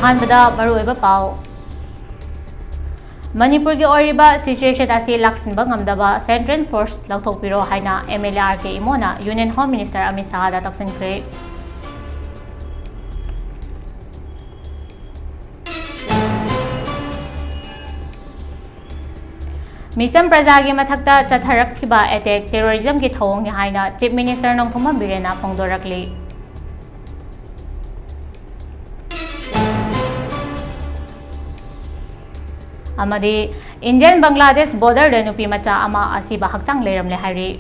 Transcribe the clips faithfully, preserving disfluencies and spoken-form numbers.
ꯑꯍꯥꯟꯕꯗ ꯃꯔꯨꯑꯣꯏꯕ ꯄꯥꯎ꯫ ꯃꯅꯤꯄꯨꯔꯒꯤ ꯑꯣꯏꯔꯤꯕ situation ꯑꯁꯤ ꯂꯥꯛꯁꯤꯟꯕ ꯉꯝꯗꯕ central force ꯂꯧꯊꯣꯛꯄꯤꯔꯣ ꯍꯥꯏꯅ MLA RK ꯏꯃꯣꯅ Union Home Minister Amit ꯁꯥꯍꯗ ꯇꯛꯁꯤꯟꯈ꯭ꯔꯦ꯫ ꯃꯤꯆꯝ ꯄ꯭ꯔꯖꯥꯒꯤ ꯃꯊꯛꯇ ꯆꯠꯊꯔꯛꯈꯤꯕ attack terrorismꯒꯤ ꯊꯧꯑꯣꯡꯅꯤ ꯍꯥꯏꯅ Chief Minister ꯅꯣꯡꯊꯣꯝꯕꯝ ꯕꯤꯔꯦꯟꯅ ꯐꯣꯡꯗꯣꯔꯛꯂꯤ꯫ ꯑꯃꯗꯤ Indian Bangladesh borderꯗ ꯅꯨꯄꯤ ꯃꯆꯥ ꯑꯃ ꯑꯁꯤꯕ ꯍꯛꯆꯥꯡ ꯂꯩꯔꯝꯂꯦ ꯍꯥꯏꯔꯤ꯫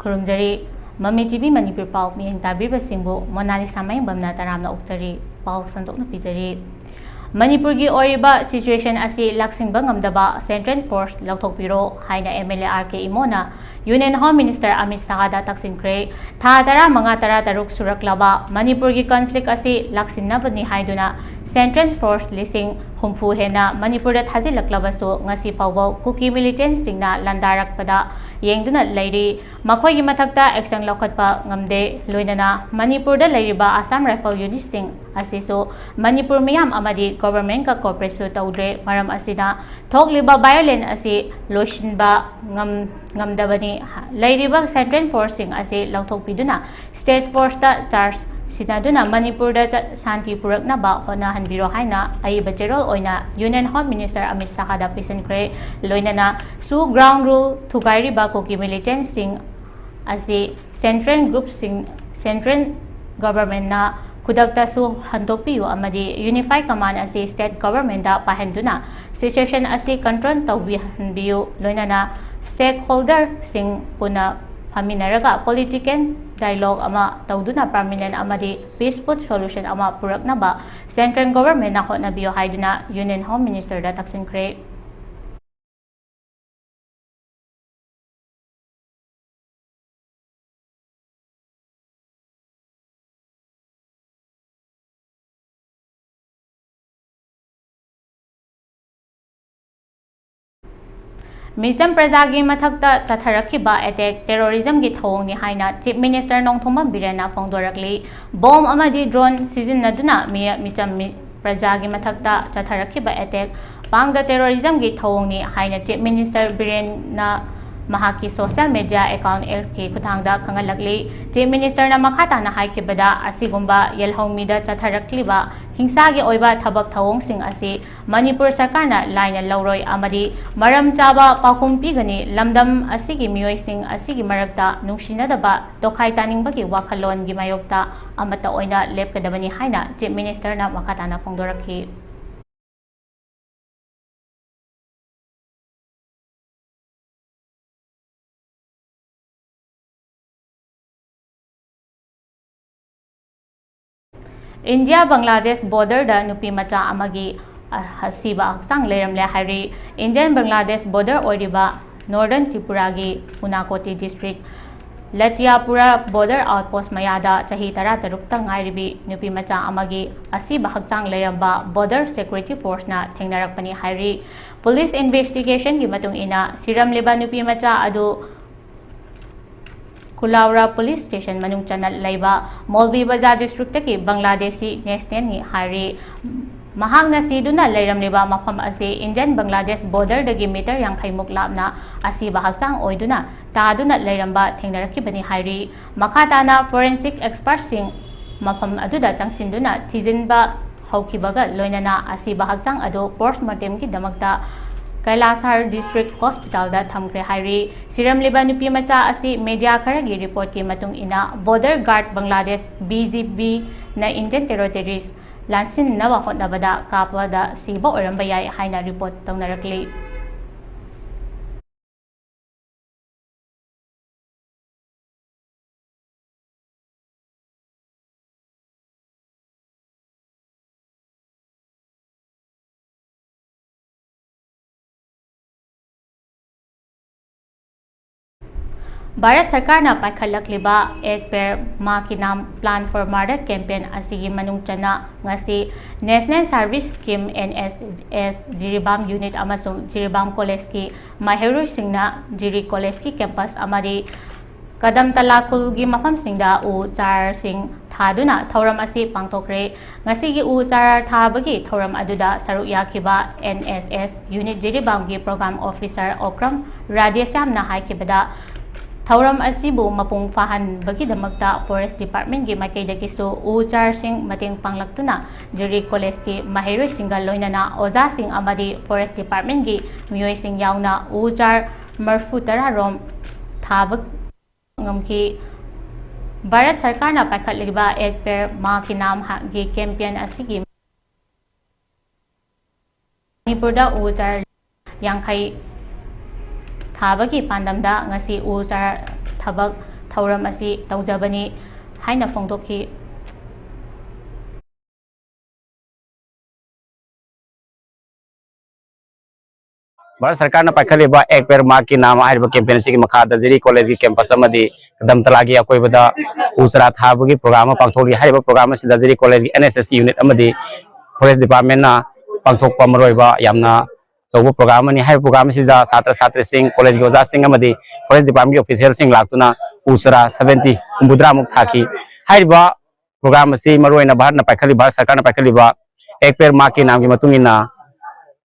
ꯈꯨꯔꯨꯝꯖꯔꯤ꯫ ꯃꯃꯤ TV ꯃꯅꯤꯄꯨꯔ ꯄꯥꯎ ꯃꯤꯠꯌꯦꯡ ꯇꯥꯕꯤꯕꯁꯤꯡꯕꯨ ꯃꯣꯅꯥꯂꯤꯁꯥ ꯃꯌꯦꯡꯕꯝꯅ ꯇꯔꯥꯝꯅ ꯑꯣꯛꯆꯔꯤ꯫ ꯄꯥꯎ ꯁꯟꯗꯣꯛꯅ ꯄꯤꯖꯔꯤ꯫ ꯃꯅꯤꯄꯨꯔꯒꯤ ꯑꯣꯏꯔꯤꯕ situation ꯑꯁꯤ ꯂꯥꯛꯁꯤꯟꯕ ꯉꯝꯗꯕ central force ꯂꯧꯊꯣꯛꯄꯤꯔꯣ ꯍꯥꯏꯅ MLA RK ꯏꯃꯣꯅ Union Home Minister Amit ꯁꯥꯍꯗ ꯇꯛꯁꯤꯟꯈ꯭ꯔꯦ꯫ ꯊꯥ ꯇꯔꯥꯃꯉꯥ, ꯇꯔꯥꯇꯔꯨꯛ ꯁꯨꯔꯛꯂꯕ ꯃꯅꯤꯄꯨꯔꯒꯤ conflict ꯑꯁꯤ ꯂꯥꯛꯁꯤꯟꯅꯕꯅꯤ ꯍꯥꯏꯗꯨꯅ central force ꯂꯤꯁꯤꯡ ꯍꯨꯝꯐꯨ ꯍꯦꯟꯅ ꯃꯅꯤꯄꯨꯔꯗ ꯊꯥꯖꯤꯜꯂꯛꯂꯕꯁꯨ ꯉꯁꯤ ꯐꯥꯎꯕ ꯀꯨꯀꯤ militantꯁꯤꯡꯅ ꯂꯥꯟꯗꯥꯔꯛꯄꯗ ꯌꯦꯡꯗꯨꯅ ꯂꯩꯔꯤ꯫ ꯃꯈꯣꯏꯒꯤ ꯃꯊꯛꯇ action ꯂꯧꯈꯠꯄ ꯉꯝꯗꯦ꯫ ꯂꯣꯏꯅꯅ ꯃꯅꯤꯄꯨꯔꯗ ꯂꯩꯔꯤꯕ Assam Rifle unitꯁꯤꯡ ꯑꯁꯤꯁꯨ ꯃꯅꯤꯄꯨꯔ ꯃꯤꯌꯥꯝ ꯑꯃꯗꯤ governmentꯀ cooperateꯁꯨ ꯇꯧꯗ꯭ꯔꯦ꯫ ꯃꯔꯝ ꯑꯁꯤꯅ ꯊꯣꯛꯂꯤꯕ violence ꯑꯁꯤ ꯂꯣꯏꯁꯤꯟꯕ ꯉꯝ-, ꯉꯝꯗꯕꯅꯤ꯫ ꯂꯩꯔꯤꯕ central forceꯁꯤꯡ ꯑꯁꯤ ꯂꯧꯊꯣꯛꯄꯤꯗꯨꯅ state forceꯇ charge ꯁꯤꯟꯅꯗꯨꯅ ꯃꯅꯤꯄꯨꯔꯗ ꯆ-, ꯁꯥꯟꯇꯤ ꯄꯨꯔꯛꯅꯕ ꯍꯣꯠꯅꯍꯟꯕꯤꯔꯣ ꯍꯥꯏꯅ ꯑꯏꯕ ꯆꯦꯔꯣꯜ ꯑꯣꯏꯅ Union Home Minister ꯑꯃꯤꯠ ꯁꯥꯍꯗ ꯄꯤꯁꯤꯟꯈ꯭ꯔꯦ꯫ ꯂꯣꯏꯅꯅ ꯁꯨ ground rule ꯊꯨꯒꯥꯏꯔꯤꯕ ꯀꯨꯀꯤ militantꯁꯤꯡ ꯑꯁꯤ central groupꯁꯤꯡ, central governmentꯅ ꯈꯨꯗꯛꯇꯁꯨ ꯍꯟꯗꯣꯛꯄꯤꯌꯨ ꯑꯃꯗꯤ unified command ꯑꯁꯤ state governmentꯗ ꯄꯥꯏꯍꯟꯗꯨꯅ situation ꯑꯁꯤ control ꯇꯧꯕꯤꯍꯟꯕꯤꯌꯨ꯫ ꯂꯣꯏꯅꯅ stakeholderꯁꯤꯡ ꯄꯨꯟꯅ ꯐꯝꯃꯤꯟꯅꯔꯒ political dialogue ꯑꯃ ꯇꯧꯗꯨꯅ permanent ꯑꯃꯗꯤ peaceful solution ꯑꯃ ꯄꯨꯔꯛꯅꯕ central governmentꯅ ꯍꯣꯠꯅꯕꯤꯌꯨ ꯍꯥꯏꯗꯨꯅ Union Home Ministerꯗ ꯇꯛꯁꯤꯟꯈ꯭ꯔꯦ꯫ ꯃꯤꯆꯝ ꯄ꯭ꯔꯖꯥꯒꯤ ꯃꯊꯛꯇ ꯆꯠꯊꯔꯛꯈꯤꯕ ꯑꯦꯇꯦꯛ ꯇꯦꯔꯣꯔꯤꯖꯝꯒꯤ ꯊꯧꯑꯣꯡꯅꯤ ꯍꯥꯏꯅ ꯆꯤꯐ ꯃꯤꯅꯤꯁꯇꯔ ꯅꯣꯡꯊꯣꯝꯕꯝ ꯕꯤꯔꯦꯟꯅ ꯐꯣꯡꯗꯣꯔꯛꯂꯤ꯫ ꯕꯣꯝ ꯑꯃꯗꯤ ꯗ꯭ꯔꯣꯟ ꯁꯤꯖꯤꯟꯅꯗꯨꯅ ꯃꯤ-, ꯃꯤꯆꯝ ꯃꯤ-, ꯄ꯭ꯔꯖꯥꯒꯤ ꯃꯊꯛꯇ ꯆꯠꯊꯔꯛꯈꯤꯕ ꯑꯦꯇꯦꯛ ꯄꯥꯡꯗ ꯇꯦꯔꯣꯔꯤꯖꯝꯒꯤ ꯊꯧꯑꯣꯡꯅꯤ ꯍꯥꯏꯅ ꯆꯤꯐ ꯃꯤꯅꯤꯁꯇꯔ ꯕꯤꯔꯦꯟꯅ ꯃꯍꯥꯛꯀꯤ ꯁꯣꯁꯤꯌꯦꯜ ꯃꯦꯗꯤꯌꯥ ꯑꯦꯀꯥꯎꯟ ꯑꯦꯛꯁꯀꯤ ꯈꯨꯠꯊꯥꯡꯗ ꯈꯪꯍꯜꯂꯛꯂꯤ꯫ ꯆꯤꯐ ꯃꯤꯅꯤꯁꯇꯔꯅ ꯃꯈꯥ ꯇꯥꯅ ꯍꯥꯏꯈꯤꯕꯗ, ꯑꯁꯤꯒꯨꯝꯕ ꯌꯦꯜꯍꯧꯃꯤꯗ ꯆꯠꯊꯔꯛꯂꯤꯕ ꯍꯤꯡꯁꯥꯒꯤ ꯑꯣꯏꯕ ꯊꯕꯛ ꯊꯧꯑꯣꯡꯁꯤꯡ ꯑꯁꯤ ꯃꯅꯤꯄꯨꯔ ꯁꯔꯀꯥꯔꯅ ꯂꯥꯏꯅ ꯂꯧꯔꯣꯏ ꯑꯃꯗꯤ ꯃꯔꯝ ꯆꯥꯕ ꯄꯥꯎꯈꯨꯝ ꯄꯤꯒꯅꯤ꯫ ꯂꯝꯗꯝ ꯑꯁꯤꯒꯤ ꯃꯤꯑꯣꯏꯁꯤꯡ ꯑꯁꯤꯒꯤ ꯃꯔꯛꯇ ꯅꯨꯡꯁꯤꯅꯗꯕ, ꯇꯣꯈꯥꯏ ꯇꯥꯅꯤꯡꯕꯒꯤ ꯋꯥꯈꯜꯂꯣꯟꯒꯤ ꯃꯥꯌꯣꯛꯇ ꯑꯃꯠꯇ ꯑꯣꯏꯅ ꯂꯦꯞꯀꯗꯕꯅꯤ ꯍꯥꯏꯅ ꯆꯤꯐ ꯃꯤꯅꯤꯁꯇꯔꯅ ꯃꯈꯥ ꯇꯥꯅ ꯐꯣꯡꯗꯣꯔꯛꯈꯤ꯫ ꯏꯟꯗꯤꯌꯥ ꯕꯪꯒ꯭ꯂꯥꯗꯦꯁ ꯕꯣꯔꯗꯔꯗ ꯅꯨꯄꯤ ꯃꯆꯥ ꯑꯃꯒꯤ, ꯑ, ꯑꯁꯤꯕ ꯍꯛꯆꯥꯡ ꯂꯩꯔꯝꯂꯦ ꯍꯥꯏꯔꯤ꯫ ꯏꯟꯗꯤꯌꯟ ꯕꯪꯒ꯭ꯂꯥꯗꯦꯁ ꯕꯣꯔꯗꯔ ꯑꯣꯏꯔꯤꯕ ꯅꯣꯔꯗꯔꯟ ꯇ꯭ꯔꯤꯄꯨꯔꯥꯒꯤ ꯎꯅꯥꯀꯣꯇꯤ ꯗꯤꯁꯇ꯭ꯔꯤꯛ ꯂꯇꯤꯌꯥꯄꯨꯔꯥ ꯕꯣꯔꯗꯔ ꯑꯥꯎꯠꯄꯣꯁ ꯃꯌꯥꯗ ꯆꯍꯤ ꯇꯔꯥ ꯇꯔꯨꯛꯇ ꯉꯥꯏꯔꯤꯕꯤ ꯅꯨꯄꯤ ꯃꯆꯥ ꯑꯃꯒꯤ ꯑꯁꯤꯕ ꯍꯛꯆꯥꯡ ꯂꯩꯔꯝꯕ ꯕꯣꯔꯗꯔ ꯁꯦꯀ꯭ꯌꯨꯔꯤꯇꯤ ꯐꯣꯔꯁꯅ ꯊꯦꯡꯅꯔꯛꯄꯅꯤ ꯍꯥꯏꯔꯤ꯫ ꯄꯨꯂꯤꯁ ꯏꯟꯚꯦꯁꯇꯤꯒꯦꯁꯟꯒꯤ ꯃꯇꯨꯡ ꯏꯟꯅ, ꯁꯤꯔꯝꯂꯤꯕ ꯅꯨꯄꯤ ꯃꯆꯥ ꯑꯗꯨ ꯀꯨꯂꯥꯎꯔꯥ ꯄꯨꯂꯤꯁ ꯁ꯭ꯇꯦꯁꯟ ꯃꯅꯨꯡ ꯆꯟꯅ ꯂꯩꯕ ꯃꯧꯜꯕꯤ ꯕꯖꯥꯔ ꯗꯤꯁꯇ꯭ꯔꯤꯛꯇꯒꯤ ꯕꯪꯒ꯭ꯂꯥꯗꯦꯁꯤ ꯅꯦꯁꯅꯦꯜꯅꯤ ꯍꯥꯏꯔꯤ꯫ ꯃꯍꯥꯛꯅ ꯁꯤꯗꯨꯅ ꯂꯩꯔꯝꯂꯤꯕ ꯃꯐꯝ ꯑꯁꯤ ꯏꯟꯗꯤꯌꯟ ꯕꯪꯒ꯭ꯂꯥꯗꯦꯁ ꯕꯣꯔꯗꯔꯗꯒꯤ ꯃꯤꯇꯔ ꯌꯥꯡꯈꯩ ꯃꯨꯛ ꯂꯥꯞꯅ ꯑꯁꯤꯕ ꯍꯛꯆꯥꯡ ꯑꯣꯏꯗꯨꯅ ꯇꯥꯗꯨꯅ ꯂꯩꯔꯝꯕ ꯊꯦꯡꯅꯔꯛꯈꯤꯕꯅꯤ ꯍꯥꯏꯔꯤ꯫ ꯃꯈꯥ ꯇꯥꯅ ꯐꯣꯔꯦꯟꯁꯤꯛ ꯑꯦꯛꯁꯄꯔꯠꯁꯤꯡ ꯃꯐꯝ ꯑꯗꯨꯗ ꯆꯪꯁꯤꯟꯗꯨꯅ ꯊꯤꯖꯤꯟꯕ ꯍꯧꯈꯤꯕꯒ ꯂꯣꯏꯅꯅ ꯑꯁꯤꯕ ꯍꯛꯆꯥꯡ ꯑꯗꯨ ꯄꯣꯁꯃꯣꯔꯇꯦꯝꯒꯤꯗꯃꯛꯇ ꯀꯩꯂꯥꯁꯍꯔ ꯗꯤꯁꯇ꯭ꯔꯤꯛ ꯍꯣꯁꯄꯤꯇꯥꯜꯗ ꯊꯝꯈ꯭ꯔꯦ ꯍꯥꯏꯔꯤ꯫ ꯁꯤꯔꯝꯂꯤꯕ ꯅꯨꯄꯤ ꯃꯆꯥ ꯑꯁꯤ ꯃꯦꯗꯤꯌꯥ ꯈꯔꯒꯤ ꯔꯤꯄꯣꯔꯠꯀꯤ ꯃꯇꯨꯡ ꯏꯟꯅ border guard Bangladesh B G ꯕꯤꯅ ꯏꯟꯗꯤꯌꯟ ꯇꯦꯔꯣꯔꯤꯁ ꯂꯥꯟꯁꯤꯟꯅꯕ ꯍꯣꯠꯅꯕꯗ ꯀꯥꯞꯄꯗ ꯁꯤꯕ ꯑꯣꯏꯔꯝꯕ ꯌꯥꯏ ꯍꯥꯏꯅ ꯔꯤꯄꯣꯔꯠ ꯇꯧꯅꯔꯛꯂꯤ꯫ ꯚꯥꯔꯠ ꯁꯔꯀꯥꯔꯅ ꯄꯥꯏꯈꯠꯂꯛꯂꯤꯕ ꯑꯦꯛ ꯄꯦꯔ ꯃꯥ ꯀꯤ ꯅꯥꯝ Plant for Mother campaign ꯑꯁꯤꯒꯤ ꯃꯅꯨꯡ ꯆꯟꯅ ꯉꯁꯤ National Service Scheme, N S S, Jiribam unit ꯑꯃꯁꯨꯡ ꯖꯤꯔꯤꯕꯥꯝ ꯀꯣꯂꯦꯖꯀꯤ ꯃꯍꯩꯔꯣꯏꯁꯤꯡꯅ ꯖꯤꯔꯤ ꯀꯣꯂꯦꯖꯀꯤ campus ꯑꯃꯗꯤ ꯀꯗꯝ ꯇꯂꯥ ꯈꯨꯜꯒꯤ ꯃꯐꯝꯁꯤꯡꯗ ꯎ ꯆꯥꯔꯁꯤꯡ ꯊꯥꯗꯨꯅ ꯊꯧꯔꯝ ꯑꯁꯤ ꯄꯥꯡꯊꯣꯛꯈ꯭ꯔꯦ꯫ ꯉꯁꯤꯒꯤ ꯎ ꯆꯥꯔ ꯊꯥꯕꯒꯤ ꯊꯧꯔꯝ ꯑꯗꯨꯗ ꯁꯔꯨꯛ ꯌꯥꯈꯤꯕ N S S unit ꯖꯤꯔꯤꯕꯥꯝꯒꯤ program officer Okram ꯔꯥꯙꯦꯁ꯭ꯌꯥꯝꯅ ꯍꯥꯏꯈꯤꯕꯗ, ꯊꯧꯔꯝ ꯑꯁꯤꯕꯨ ꯃꯄꯨꯡ ꯐꯥꯍꯟꯕꯒꯤꯗꯃꯛꯇ Forest Departmentꯀꯤ ꯃꯥꯏꯀꯩꯗꯒꯤꯁꯨ ꯎ ꯆꯥꯔꯁꯤꯡ ꯃꯇꯦꯡ ꯄꯥꯡꯂꯛꯇꯨꯅ ꯖꯤꯔꯤ ꯀꯣꯂꯦꯖꯀꯤ ꯃꯍꯩꯔꯣꯏꯁꯤꯡꯒ ꯂꯣꯏꯅꯅ ꯑꯣꯖꯥꯁꯤꯡ ꯑꯃꯗꯤ Forest Departmentꯀꯤ ꯃꯤꯑꯣꯏꯁꯤꯡ ꯌꯥꯎꯅ ꯎ ꯆꯥꯔ ꯃꯔꯐꯨ ꯇꯔꯥ ꯔꯣꯝ ꯊꯥꯕ ꯉꯝꯈꯤ꯫ ꯚꯥꯔꯠ ꯁꯔꯀꯥꯔꯅ ꯄꯥꯏꯈꯠꯂꯤꯕ ꯑꯦꯛ ꯄꯦꯔ ꯃꯥ ꯀꯤ ꯅꯥꯝꯒꯤ campaign ꯑꯁꯤꯒꯤ ꯃꯅꯤꯄꯨꯔꯗ ꯎ ꯆꯥꯔ ꯌꯥꯡꯈꯩ ꯊꯥꯕꯒꯤ ꯄꯥꯟꯗꯝꯗ ꯉꯁꯤ ꯎ ꯆꯥꯔ ꯊꯕꯛ ꯊꯧꯔꯝ ꯑꯁꯤ ꯇꯧꯖꯕꯅꯤ ꯍꯥꯏꯅ ꯐꯣꯡꯗꯣꯛꯈꯤ꯫ ꯚꯥꯔꯠ ꯁꯔꯀꯥꯔꯅ ꯄꯥꯏꯈꯠꯂꯤꯕ ꯑꯦꯛ ꯄꯦꯔ ꯃꯥ ꯀꯤ ꯅꯥꯝ ꯍꯥꯏꯔꯤꯕ campaign ꯑꯁꯤꯒꯤ ꯃꯈꯥꯗ ꯖꯤꯔꯤ ꯀꯣꯂꯦꯖꯀꯤ campus ꯑꯃꯗꯤ ꯀꯗꯝ ꯇꯂꯥꯒꯤ ꯑꯀꯣꯏꯕꯗ ꯎ ꯆꯥꯔꯥ ꯊꯥꯕꯒꯤ program ꯑꯃ ꯄꯥꯡꯊꯣꯛꯂꯤ꯫ ꯍꯥꯏꯔꯤꯕ program ꯑꯁꯤꯗ ꯖꯤꯔꯤ ꯀꯣꯂꯦꯖꯀꯤ N S S unit ꯑꯃꯗꯤ Forest Departmentꯅ ꯄꯥꯡꯊꯣꯛꯄ ꯃꯔꯨꯑꯣꯏꯕ ꯌꯥꯝꯅ ꯑꯆꯧꯕ program ꯑꯃꯅꯤ꯫ ꯍꯥꯏꯔꯤꯕ program ꯑꯁꯤꯗ ꯁꯥꯇ꯭ꯔ ꯁꯥꯇ꯭ꯔꯤꯁꯤꯡ, ꯀꯣꯂꯦꯖꯀꯤ ꯑꯣꯖꯥꯁꯤꯡ ꯑꯃꯗꯤ Forest Departmentꯀꯤ officialꯁꯤꯡ ꯂꯥꯛꯇꯨꯅ ꯎ ꯆꯥꯔꯥ seventy, ꯍꯨꯝꯐꯨꯇꯔꯥꯃꯨꯛ ꯊꯥꯈꯤ꯫ ꯍꯥꯏꯔꯤꯕ program ꯑꯁꯤ ꯃꯔꯨꯑꯣꯏꯅ ꯚꯥꯔꯠꯅ ꯄꯥꯏꯈꯠꯂꯤꯕ, ꯚꯥꯔꯠ ꯁꯔꯀꯥꯔꯅ ꯄꯥꯏꯈꯠꯂꯤꯕ ꯑꯦꯛ ꯄꯦꯔ ꯃꯥ ꯀꯤ ꯅꯥꯝꯒꯤ ꯃꯇꯨꯡ ꯏꯟꯅ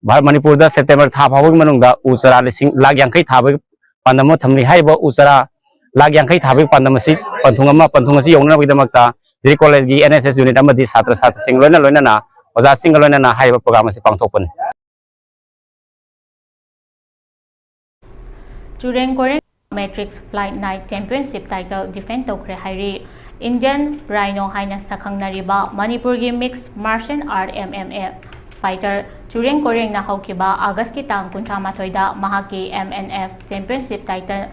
ꯚꯥꯔꯠ ꯃꯅꯤꯄꯨꯔꯗ September ꯊꯥ ꯐꯥꯎꯕꯒꯤ ꯃꯅꯨꯡꯗ ꯎ ꯆꯥꯔꯥ ꯂꯤꯁꯤꯡ, ꯂꯥꯈ ꯌꯥꯡꯈꯩ ꯊꯥꯕꯒꯤ ꯄꯥꯟꯗꯝ ꯑꯃ ꯊꯝꯂꯤ꯫ ꯍꯥꯏꯔꯤꯕ ꯎ ꯆꯥꯔꯥ ꯂꯥꯈ ꯌꯥꯡꯈꯩ ꯊꯥꯕꯒꯤ ꯄꯥꯟꯗꯝ ꯑꯁꯤ, ꯄꯟꯊꯨꯡ ꯑꯃ, ꯄꯟꯊꯨꯡ ꯑꯁꯤ ꯌꯧꯅꯅꯕꯒꯤꯗꯃꯛꯇ ꯖꯤꯔꯤ ꯀꯣꯂꯦꯖꯀꯤ N S S unit ꯑꯃꯗꯤ ꯁꯥꯇ꯭ꯔ ꯁꯥꯇ꯭ꯔꯤꯁꯤꯡ ꯂꯣꯏꯅ ꯂꯣꯏꯅꯅ ꯑꯣꯖꯥꯁꯤꯡꯒ ꯂꯣꯏꯅꯅ ꯍꯥꯏꯔꯤꯕ program ꯑꯁꯤ ꯄꯥꯡꯊꯣꯛꯄꯅꯤ꯫ ꯆꯨꯔꯦꯡ ꯀꯣꯔꯦꯡ Matrix Fight Night Championship title defend ꯇꯧꯈ꯭ꯔꯦ ꯍꯥꯏꯔꯤ꯫ Indian Rhino ꯍꯥꯏꯅ ꯁꯛꯈꯪꯅꯔꯤꯕ ꯃꯅꯤꯄꯨꯔꯒꯤ mixed martial art, M M A, fighter ꯆꯨꯔꯦꯡ ꯀꯣꯔꯦꯡꯅ ꯍꯧꯈꯤꯕ Augustꯀꯤ ꯇꯥꯡ ꯀꯨꯟꯊ꯭ꯔꯥ ꯃꯥꯊꯣꯏꯗ ꯃꯍꯥꯛꯀꯤ M M A championship title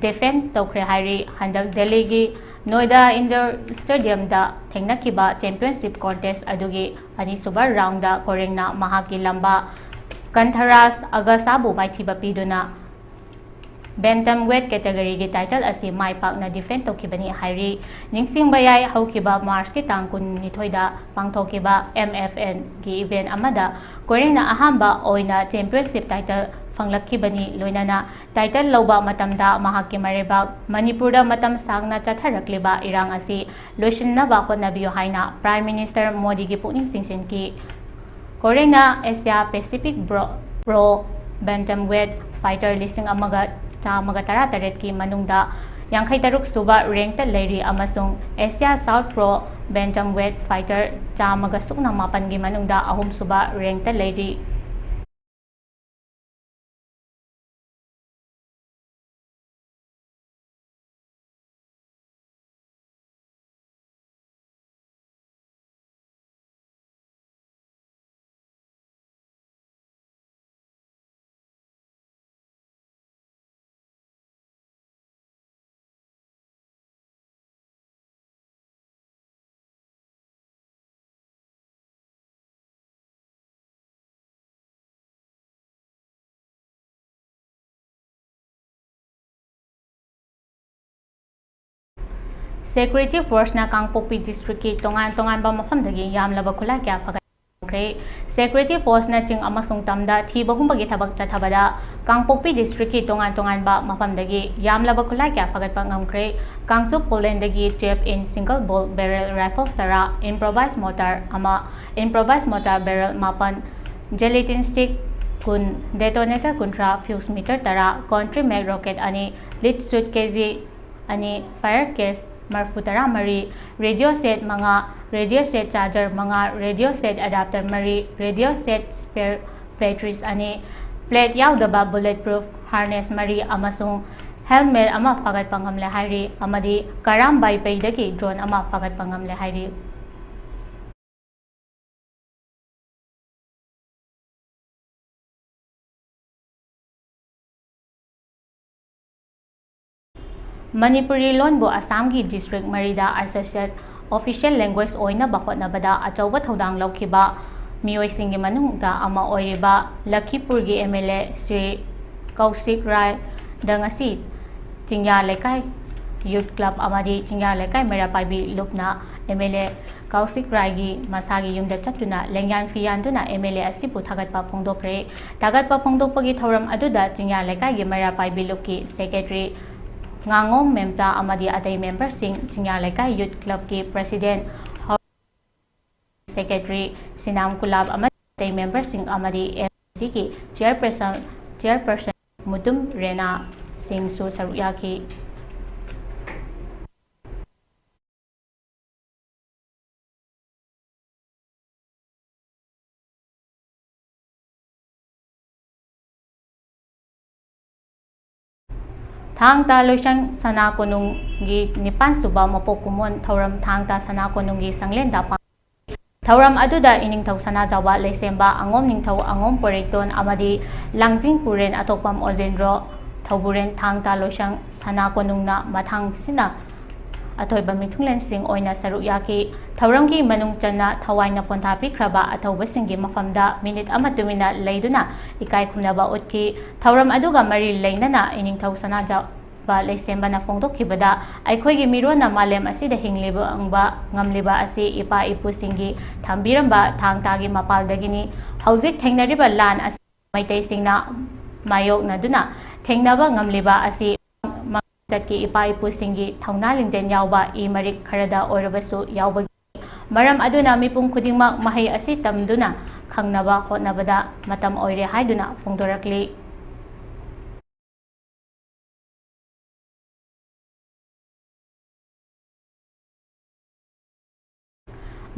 defend ꯇꯧꯈ꯭ꯔꯦ ꯍꯥꯏꯔꯤ꯫ ꯍꯟꯗꯛ ꯗꯦꯜꯂꯤꯒꯤ Noida Indoor Stadiumꯗ ꯊꯦꯡꯅꯈꯤꯕ championship contest ꯑꯗꯨꯒꯤ ꯑꯅꯤꯁꯨꯕ roundꯗ ꯀꯣꯔꯦꯡꯅ ꯃꯍꯥꯛꯀꯤ ꯂꯝꯕꯥ ꯀꯟꯊꯔꯥꯖ ꯑꯒꯁꯥꯕꯨ ꯃꯥꯏꯊꯤꯕ ꯄꯤꯗꯨꯅ Bantamweight categoryꯒꯤ title ꯑꯁꯤ ꯃꯥꯏ ꯄꯥꯛꯅ defend ꯇꯧꯈꯤꯕꯅꯤ ꯍꯥꯏꯔꯤ꯫ ꯅꯤꯡꯁꯤꯡꯕ ꯌꯥꯏ, ꯍꯧꯈꯤꯕ Marchꯀꯤ ꯇꯥꯡ ꯀꯨꯟꯅꯤꯊꯣꯏꯗ ꯄꯥꯡꯊꯣꯛꯈꯤꯕ M F Nꯒꯤ event ꯑꯃꯗ ꯀꯣꯏꯔꯦꯡꯅ ꯑꯍꯥꯟꯕ ꯑꯣꯏꯅ championship title ꯐꯪꯂꯛꯈꯤꯕꯅꯤ꯫ ꯂꯣꯏꯅꯅ title ꯂꯧꯕ ꯃꯇꯝꯗ ꯃꯍꯥꯛꯀꯤ ꯃꯔꯩꯕꯥꯛ ꯃꯅꯤꯄꯨꯔꯗ ꯃꯇꯝ ꯁꯥꯡꯅ ꯆꯠꯊꯔꯛꯂꯤꯕ ꯏꯔꯥꯡ ꯑꯁꯤ ꯂꯣꯏꯁꯤꯟꯅꯕ ꯍꯣꯠꯅꯕꯤꯌꯨ ꯍꯥꯏꯅ Prime Minister ꯃꯣꯗꯤꯒꯤ ꯄꯨꯛꯅꯤꯡ ꯆꯤꯡꯁꯤꯟꯈꯤ꯫ ꯀꯣꯔꯦꯡꯅ Asia Pacific Bro-, Pro Bantamweight Fighter ꯂꯤꯁꯤꯡ ꯑꯃꯒ ꯆꯥꯝꯃꯒ ꯇꯔꯥꯇꯔꯦꯠꯀꯤ ꯃꯅꯨꯡꯗ ꯌꯥꯡꯈꯩ ꯇꯔꯨꯛ ꯁꯨꯕ rankꯇ ꯂꯩꯔꯤ ꯑꯃꯁꯨꯡ Asia South Pro Bantamweight Fighter ꯆꯥꯝꯃꯒ ꯁꯨꯞꯅ ꯃꯥꯄꯟꯒꯤ ꯃꯅꯨꯡꯗ ꯑꯍꯨꯝ ꯁꯨꯕ rankꯇ ꯂꯩꯔꯤ꯫ Security Forceꯅ ꯀꯥꯡꯄꯣꯛꯄꯤ districtꯀꯤ ꯇꯣꯉꯥꯟ ꯇꯣꯉꯥꯟꯕ ꯃꯐꯝꯗꯒꯤ ꯌꯥꯝꯂꯕ ꯈꯨꯠꯂꯥꯏ ꯀꯌꯥ ꯐꯒꯠꯈ꯭ꯔꯦ꯫ Security Forceꯅ ꯆꯤꯡ ꯑꯃꯁꯨꯡ ꯇꯝꯗ ꯊꯤꯕ ꯍꯨꯝꯕꯒꯤ ꯊꯕꯛ ꯆꯠꯊꯕꯗ ꯀꯥꯡꯄꯣꯛꯄꯤ districtꯀꯤ ꯇꯣꯉꯥꯟ ꯇꯣꯉꯥꯟꯕ ꯃꯐꯝꯗꯒꯤ ꯌꯥꯝꯂꯕ ꯈꯨꯠꯂꯥꯏ ꯀꯌꯥ ꯐꯒꯠꯄ ꯉꯝꯈ꯭ꯔꯦ꯫ Kangchup Polandꯗꯒꯤ twelve inch single ball barrel rifles ꯇꯔꯥ, improvised mortar ꯑꯃ, improvised mortar barrel ꯃꯥꯄꯟ, gelatin stick ꯀꯨꯟ, detonator ꯀꯨꯟꯊ꯭ꯔꯥ, fuse meter ꯇꯔꯥ, country made rocket ꯑꯅꯤ, lead shoot K G ꯑꯅꯤ, fire case ꯃꯔꯤꯐꯨ ꯇꯔꯥ ꯃꯔꯤ, radio set ꯃꯉꯥ, radio set charger ꯃꯉꯥ, radio set adapter ꯃꯔꯤ, radio set spare batteries ꯑꯅꯤ, plate ꯌꯥꯎꯗꯕ bullet proof harness ꯃꯔꯤ ꯑꯃꯁꯨꯡ helmet ꯑꯃ ꯐꯥꯒꯠꯄ ꯉꯝꯂꯦ ꯍꯥꯏꯔꯤ, ꯑꯃꯗꯤ ꯀꯔꯥꯝꯕꯥꯏ ꯄꯩꯗꯒꯤ drone ꯑꯃ ꯐꯥꯒꯠꯄ ꯉꯝꯂꯦ ꯍꯥꯏꯔꯤ꯫ ꯃꯅꯤꯄꯨꯔꯤ ꯂꯣꯟꯕꯨ ꯑꯁꯥꯝꯒꯤ district ꯃꯔꯤꯗ associate official language ꯑꯣꯏꯅꯕ ꯍꯣꯠꯅꯕꯗ ꯑꯆꯧꯕ ꯊꯧꯗꯥꯡ ꯂꯧꯈꯤꯕ ꯃꯤꯑꯣꯏꯁꯤꯡꯒꯤ ꯃꯅꯨꯡꯗ ꯑꯃ ꯑꯣꯏꯔꯤꯕ ꯂꯈꯤꯄꯨꯔꯒꯤ M L A ꯁ꯭ꯔꯤ ꯀꯧꯁꯤꯛ ꯔꯥꯏ ꯗ ꯉꯁꯤ ꯆꯤꯡꯌꯥ ꯂꯩꯀꯥꯏ ꯌꯨꯠ ꯀ꯭ꯂꯕ ꯑꯃꯗꯤ ꯆꯤꯡꯌꯥ ꯂꯩꯀꯥꯏ ꯃꯩꯔꯥ ꯄꯥꯏꯕꯤ ꯂꯨꯞꯅ ꯑꯦꯝ ꯑꯦꯜ ꯑꯦ ꯀꯧꯁꯤꯛ ꯔꯥꯏꯒꯤ ꯃꯁꯥꯒꯤ ꯌꯨꯝꯗ ꯆꯠꯇꯨꯅ ꯂꯦꯡꯌꯥꯟ ꯐꯤ ꯌꯥꯟꯗꯨꯅ ꯑꯦꯝ ꯑꯦꯜ ꯑꯦ ꯑꯁꯤꯕꯨ ꯊꯥꯒꯠꯄ ꯐꯣꯡꯗꯣꯛꯈ꯭ꯔꯦ꯫ ꯊꯥꯒꯠꯄ ꯐꯣꯡꯗꯣꯛꯄꯒꯤ ꯊꯧꯔꯝ ꯑꯗꯨꯗ ꯆꯤꯡꯌꯥ ꯂꯩꯀꯥꯏꯒꯤ ꯃꯩꯔꯥ ꯄꯥꯏꯕꯤ ꯂꯨꯞꯀꯤ ꯁꯦꯀ꯭ꯔꯦꯇꯔꯤ ꯉꯥꯉꯣꯝ ꯃꯦꯝꯆꯥ ꯑꯃꯗꯤ ꯑꯇꯩ ꯃꯦꯝꯕꯔꯁꯤꯡ, ꯆꯤꯡꯌꯥ ꯂꯩꯀꯥꯏ ꯌꯨꯠ ꯀ꯭ꯂꯕꯀꯤ ꯄ꯭ꯔꯁꯤꯗꯦꯟ ꯁꯦꯀ꯭ꯔꯦꯇꯔꯤ ꯁꯤꯅꯥꯝ ꯀꯨꯂꯥꯞ ꯑꯃꯗꯤ ꯑꯇꯩ ꯃꯦꯝꯕꯔꯁꯤꯡ ꯑꯃꯗꯤ ꯑꯦꯝ ꯁꯤꯒꯤ ꯆꯤꯌꯔꯄꯔꯁꯟ, ꯆꯤꯌꯔꯄꯔꯁꯟ ꯃꯨꯇꯨꯝ ꯔꯦꯅꯥ ꯁꯤꯡꯁꯨ ꯁꯔꯨꯛ ꯌꯥꯈꯤ꯫ ꯊꯥꯡ ꯇꯥ ꯂꯣꯏꯁꯪ ꯁꯅꯥ ꯀꯣꯅꯨꯡꯒꯤ ꯅꯤꯄꯥꯟ ꯁꯨꯕ ꯃꯄꯣꯛ ꯀꯨꯝꯑꯣꯟ ꯊꯧꯔꯝ ꯊꯥꯡ ꯇꯥ ꯁꯅꯥ ꯀꯣꯅꯨꯡꯒꯤ ꯁꯪꯂꯦꯟꯗ ꯄꯥꯡ-, ꯊꯧꯔꯝ ꯑꯗꯨꯗ ꯏꯅꯤꯡꯊꯧ ꯁꯅꯥꯖꯥꯎꯕ ꯂꯩꯁꯦꯝꯕ ꯑꯉꯣꯝ ꯅꯤꯡꯊꯧ ꯑꯉꯣꯝ ꯄꯣꯏꯔꯩꯇꯣꯟ ꯑꯃꯗꯤ ꯂꯥꯡꯖꯤꯡ ꯄꯨꯔꯦꯟ ꯑꯇꯣꯛꯄꯝ ꯑꯣꯖꯦꯟꯗ꯭ꯔꯣ ꯊꯧꯕꯨꯔꯦꯟ ꯊꯥꯡ ꯇꯥ ꯂꯣꯏꯁꯪ ꯁꯅꯥ ꯀꯣꯅꯨꯡꯅ ꯃꯊꯪꯁꯤꯅ ꯑꯊꯣꯏꯕ ꯃꯤꯊꯨꯡꯂꯦꯟꯁꯤꯡ ꯑꯣꯏꯅ ꯁꯔꯨꯛ ꯌꯥꯈꯤ꯫ ꯊꯧꯔꯝꯒꯤ ꯃꯅꯨꯡ ꯆꯟꯅ ꯊꯋꯥꯏꯅ ꯄꯣꯟꯊꯥ ꯄꯤꯈ꯭ꯔꯕ ꯑꯊꯧꯕꯁꯤꯡꯒꯤ ꯃꯐꯝꯗ ꯃꯤꯅꯤꯠ ꯑꯃ ꯇꯨꯃꯤꯟꯅ ꯂꯩꯗꯨꯅ ꯏꯀꯥꯏ ꯈꯨꯝꯅꯕ ꯎꯠꯈꯤ꯫ ꯊꯧꯔꯝ ꯑꯗꯨꯒ ꯃꯔꯤ ꯂꯩꯅꯅ ꯏꯅꯤꯡꯊꯧ ꯁꯅꯥꯖꯥꯎꯕ ꯂꯩꯁꯦꯝꯕꯅ ꯐꯣꯡꯗꯣꯛꯈꯤꯕꯗ, ꯑꯩꯈꯣꯏꯒꯤ ꯃꯤꯔꯣꯟꯅ ꯃꯥꯂꯦꯝ ꯑꯁꯤꯗ ꯍꯤꯡꯂꯤꯕ ꯉꯝꯂꯤꯕ ꯑꯁꯤ ꯏꯄꯥ ꯏꯄꯨꯁꯤꯡꯒꯤ ꯊꯝꯕꯤꯔꯝꯕ ꯊꯥꯡ ꯇꯥꯒꯤ ꯃꯄꯥꯜꯗꯒꯤꯅꯤ꯫ ꯍꯧꯖꯤꯛ ꯊꯦꯡꯅꯔꯤꯕ ꯂꯥꯟ ꯑꯁꯤ ꯃꯩꯇꯩꯁꯤꯡꯅ ꯃꯥꯌꯣꯛꯅꯗꯨꯅ ꯊꯦꯡꯅꯕ ꯉꯝꯂꯤꯕ ꯑꯁꯤ ꯃꯃꯥꯡꯆꯠꯀꯤ ꯏꯄꯥ ꯏꯄꯨꯁꯤꯡꯒꯤ ꯊꯧꯅꯥ ꯂꯤꯡꯖꯦꯜ ꯌꯥꯎꯕ ꯏ ꯃꯔꯤꯛ ꯈꯔꯗ ꯑꯣꯏꯔꯕꯁꯨ ꯌꯥꯎꯕꯒꯤ ꯃꯔꯝ ꯑꯗꯨꯅ ꯃꯤꯄꯨꯝ ꯈꯨꯗꯤꯡꯃꯛ ꯃꯍꯩ ꯑꯁꯤ ꯇꯝꯗꯨꯅ ꯈꯪꯅꯕ ꯍꯣꯠꯅꯕꯗ ꯃꯇꯝ ꯑꯣꯏꯔꯦ ꯍꯥꯏꯗꯨꯅ ꯐꯣꯡꯗꯣꯔꯛꯂꯤ꯫